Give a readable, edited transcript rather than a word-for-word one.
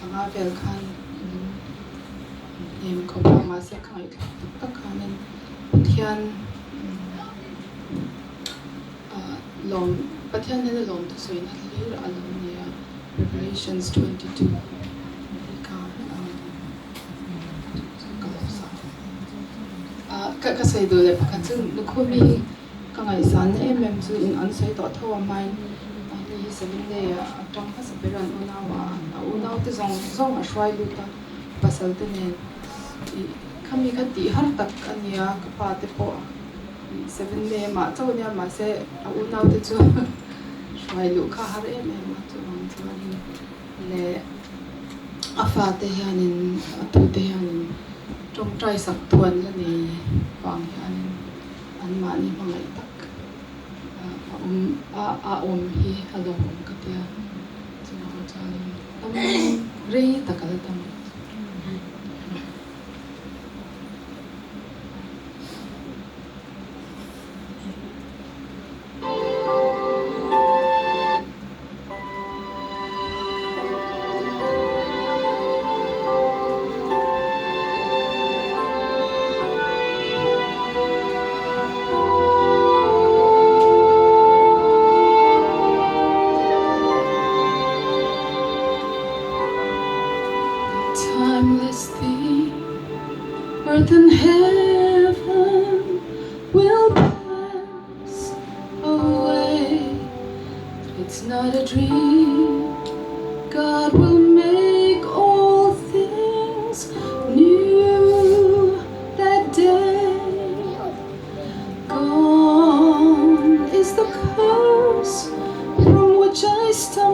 panga vel khan min hnem khawp a, mahse ka ngaihthlak tak tak khanin Pathian lawm Pathian nena lawm thusawina hlir a lo ni a, Revelations 22 tih kha ka lo sak. Ka ka sawi duh leh pakhat chu Nukhumi hi ka ngaihsanna em em chu in an sawi tawh tho a hmain ani hi Seven Day ah a tang hmasa ber an unau a, a unau te zawng zawng a hruai lut a pasal te nen ih khami kha tih har tak a nia ka pa te pawh ih Seven Day amah chauh ania mahse a unau te chu hruai luh kha a har em em a chuvang chuanin leh a fate hianin a tute hianin tawngtai sak thuan la nei vang hianin anmahni hmangaih tak a awm a a awm hi a lawmawm ka tia chuvang chuanin dam rei tak a la dam. Timeless theme, earth and heaven will pass away. It's not a dream, God will make all things new that day. Gone is the curse from which I stumbled.